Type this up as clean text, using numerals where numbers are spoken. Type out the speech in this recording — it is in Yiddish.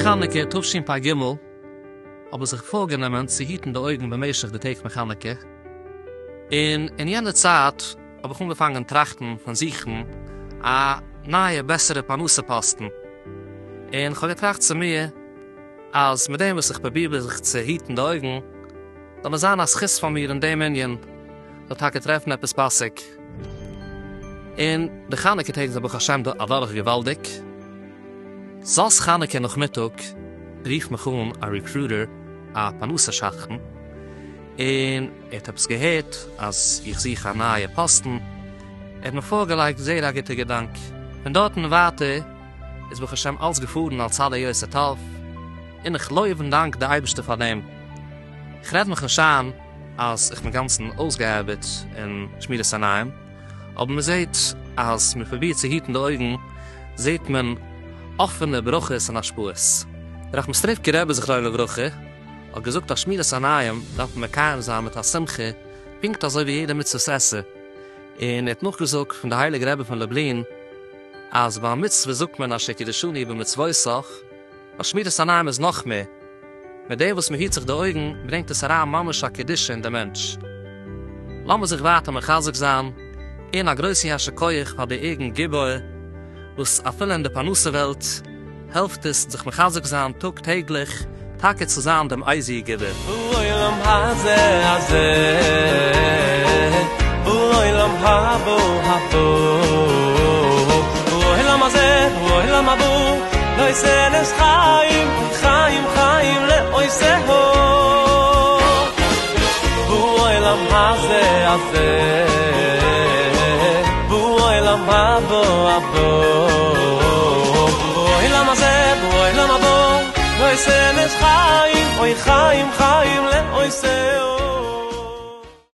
חנוכה תשפ ג האב איך זיך פארגענומען צו היטן די אויגן במשך די טעג פון חנוכה, און אין יענע צייט האב איך אנגעפאנגען טראכטן פון זוכן א נייע בעסערע פרנסה פאסטן, און כ'האב געטראכט צו מיר אז מיט דעם וואס איך פרוביר זיך צו היטן די אויגן, זאל עס זיין א זכות פאר מיר אין דעם ענין, זאל טאקע טרעפן עפעס פאסיג. און די חנוכה טעג זענען ברוך השם אדורך געוואלדיג. זאת חנוכה נאכמיטאג רופט מיך אן א recruiter, א פרנסה שדכן, און ער האט עפעס געהערט אז איך זוך א נייע פאסטן, ער האט מיר פארגעלייגט זייער א גוטע געדאנק, פון דארטן און ווייטער איז ברוך השם אלץ געפארן על צד היותר טוב, און איך לויב און דאנק די אייבערשטער פאר דעם. איך רעד מיך נישט איין אז איך בין גאנצן אויסגעארבעט אין שמירת עיניים, אבער מען זעט אז מען פרובירט צו היטן די אויגן זעט מען אפענע ברכות און השפעות. דער ראחמיסטריווקער רבי זכרונו לברכה האט געזאגט אז שמירת עיניים דארף מען מקיים זיין מיט א שמחה פונקט אזוי ווי יעדע מצוות עשה, און ער האט נאכגעזאגט פון די הייליגע רבי פון לובלין אז ביי א מצוה זאגט מען אשר קידשנו במצוותיו, ביי שמירת עיניים איז נאך מער, מיט דעם וואס מען היט זיך די אויגן ברענגט עס אריין ממש א קדושה אין די מענטש. לאמיר זיך ווייטער מחזק זיין, און א גרויסן יישר כח פאר די ארגון גיבור וואס אפילו אין די פרנסה וועלט העלפט עס זיך מחזק זיין טאג טעגליך טאקע צו זיין דעם איזי גיבור. בעולם הזה הזה בעולם הבא הבא בעולם הזה בעולם הבא נותנת חיים חיים חיים לעושהו בעולם הזה הזה בעולם הבא הבא בעולם הזה בעולם הבא נותנת חיים אוי חיים חיים לעושהו.